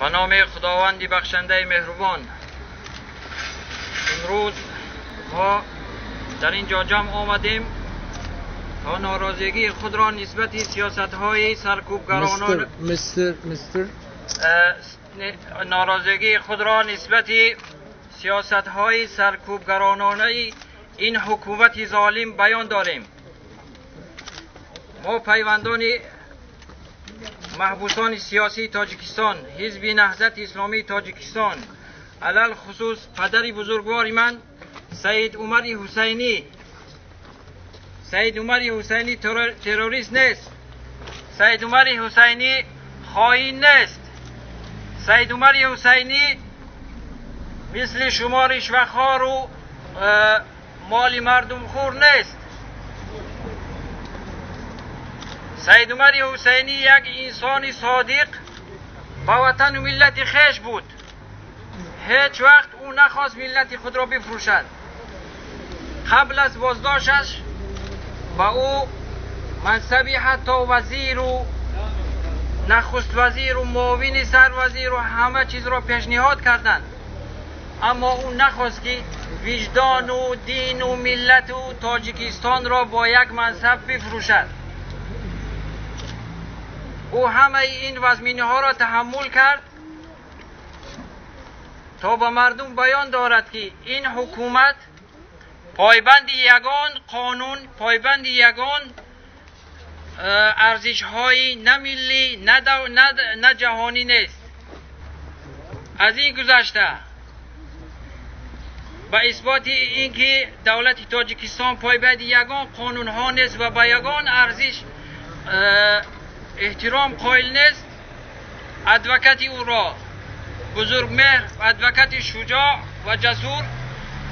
Ба номи Худованди бахшандаи меҳрубон. Имрӯз мо дар ин ҷо ҷамъ омадем то норозигии худро нисбати сиёсатҳои саркӯбгаронон Mister, Mister. Норозигии худро нисбати сиёсатҳои саркӯбгарононаи ин ҳукумати золим баён дорем. Мо пайвандони маҳбусони сиёсии Тоҷикистон, Ҳизби Наҳзати Исломии Тоҷикистон, алалхусус падари бузургвори ман Саид Умари Ҳусайнӣ. Саид Умари Ҳусайнӣ террорист нест. Саид Умари Ҳусайнӣ хоин нест. Саид Умари Ҳусайнӣ мисли шумо ришвахору моли мардумхӯр нест. Саид Умари Ҳусайнӣ як инсони содиқ ба ватану миллати хеш буд. Ҳеҷ вақт ӯ нахост миллати худро бифурӯшад. Қабл аз боздошташ ба ӯ мансаби ҳатто вазиру нахуствазиру муовини сарвазиру ҳама чизро пешниҳод карданд, аммо ӯ нахост, ки виҷдону дину миллату Тоҷикистонро бо як мансаб бифурӯшад. Ӯ ҳамаи ин вазминиҳоро таҳаммул кард, то ба мардум баён дорад, ки ин ҳукумат пойбанди ягон қонун, пойбанди ягон арзишҳои на миллӣ, на ҷаҳонӣ нест. Аз ин гузашта, ба исботи ин ки давлати Тоҷикистон пойбанди ягон қонунҳо нест ва ба ягон арзиш эҳтиром қоил нест, адвокати ӯро, Бузургмеҳр, адвокати шуҷоъ ва ҷасур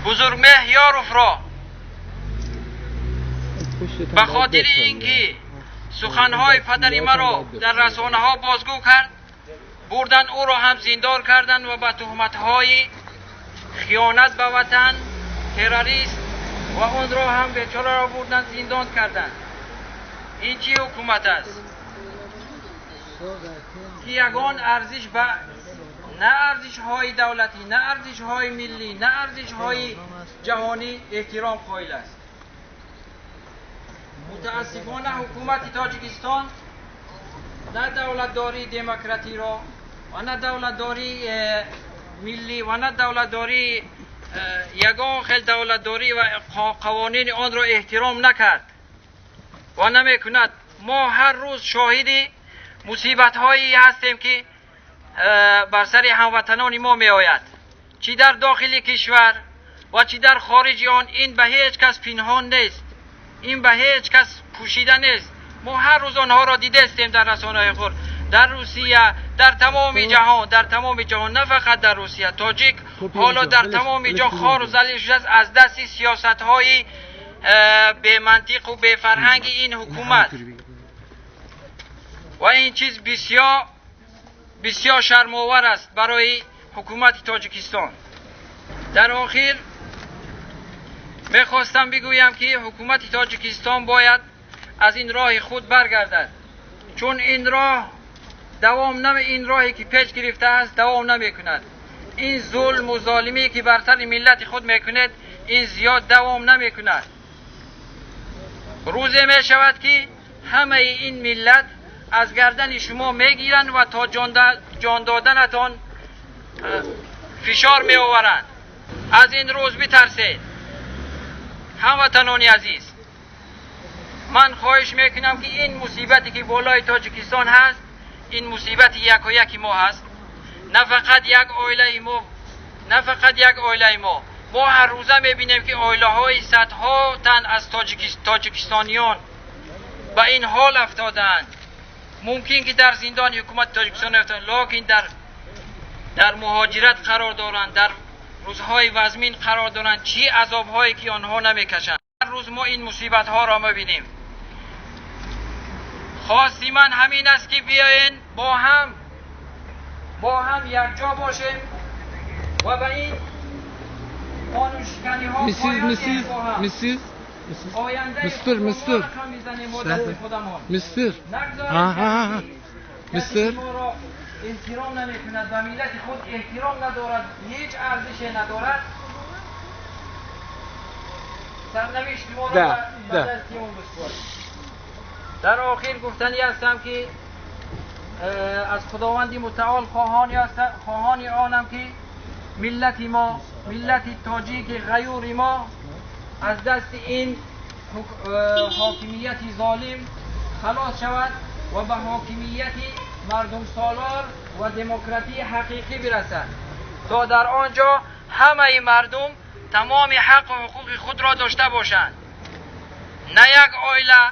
Бузургмеҳр Ёровро, ба хотири ин ки суханҳои падари маро дар расонаҳо бозгӯ кард, бурдан ӯро ҳам зиндон карданд ва ба туҳматҳои хиёнат ба ватан, террорист ва онро ҳам бечораро бурдан зиндон карданд. Ин чӣ ҳукумат аст, ки ягон арзиш ба на арзишҳои давлатӣ, на арзишҳои миллӣ, на арзишҳои ҷаҳонӣ эҳтиром қоил аст? Мутаассифона, ҳукумати Тоҷикистон на давлатдории демократиро ва на давлатдории миллӣ ва на давлатдории ягон хел давлатдорӣ ва қавонини онро эҳтиром накард ва намекунад. Мо ҳар рӯз шоҳиди мусибатҳое ҳастем, ки бар сари ҳамватанони мо меояд, чӣ дар дохили кишвар ва чӣ дар хориҷи он. Ин ба ҳеҷ кас пинҳон нест, ин ба ҳеҷ кас пӯшида нест. Мо ҳар рӯз онҳоро дидаистем дар расонаҳои худ, дар Русия, дар тамоми ҷаҳон, дар тамоми ҷаҳон, на фақат дар Русия. Тоҷик ҳоло дар тамоми ҷо хору залил шудааст аз дасти сиёсатҳои бемантиқу бефарҳанги ин ҳукумат ва ин чиз бисёр бисёр шармовар аст барои ҳукумати Тоҷикистон. Дар охир мехостам бигӯям, ки ҳукумати Тоҷикистон бояд аз ин роҳи худ баргардад, чун ин роҳ давом наме, ин роҳе ки пеш гирифтааст, давом намекунад. Ин зулму золимие ки бар сари миллати худ мекунед, ин зиёд давом намекунад. Рӯзе мешавад, ки ҳамаи ин миллат аз гардани шумо мегиранд ва то ҷон доданатон фишор меоваранд. Аз ин рӯз битарсед, ҳамватанони азиз. Ман хоҳиш мекунам, ки ин мусибате ки болои Тоҷикистон ҳаст, ин мусибати якояки мо ҳаст, на фақат як оилаи мо, на фақат як оилаи мо. Мо ҳар рӯза мебинем, ки оилаҳои садҳо тан аз тоҷикистониён ба ин ҳол афтодаанд. Мумкин ки дар зиндони ҳукумати Тоҷикистон афтоданд, лекин дар муҳоҷират қарор доранд, дар рӯзҳои вазмин қарор доранд. Чӣ азобҳое ки онҳо намекашанд! Ҳар рӯз мо ин мусибатҳоро мебинем. Хости ман ҳамин аст, ки биёен бо ҳам якҷо бошем ва ба ин қонуншиканиҳо Mrs. Mrs. Mrs. Mister, Mister. Mister. Ha ha ha. Mister. эҳтиром намекунад, ба миллати худ эҳтиром надорад, ҳеҷ арзише надорад, сарнавишти моро ба дасти он бисупоред. Дар охир гуфтанӣ ҳастам, ки аз Худованди Мутаол хоҳони онам, ки миллати мо, миллати тоҷики ғаюри мо, аз дасти ин ҳокимияти золим халос шавад ва ба ҳокимияти мардумсолор ва демократии ҳақиқӣ бирасад, то дар он ҷо ҳамаи мардум тамоми ҳаққу ҳуқуқи худро дошта бошанд. На як оила,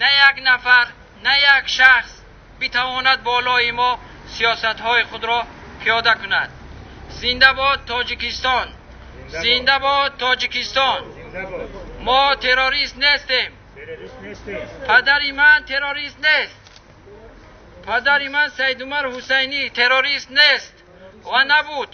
на як нафар, на як шахс битавонад болои мо сиёсатҳои худро пиёда кунад. Зинда бод Тоҷикистон! Зинда бод Тоҷикистон! Мо террорист нестем. Падари ман террорист нест. Падари ман, Саидумар Ҳусайнӣ, террорист нест ва набуд.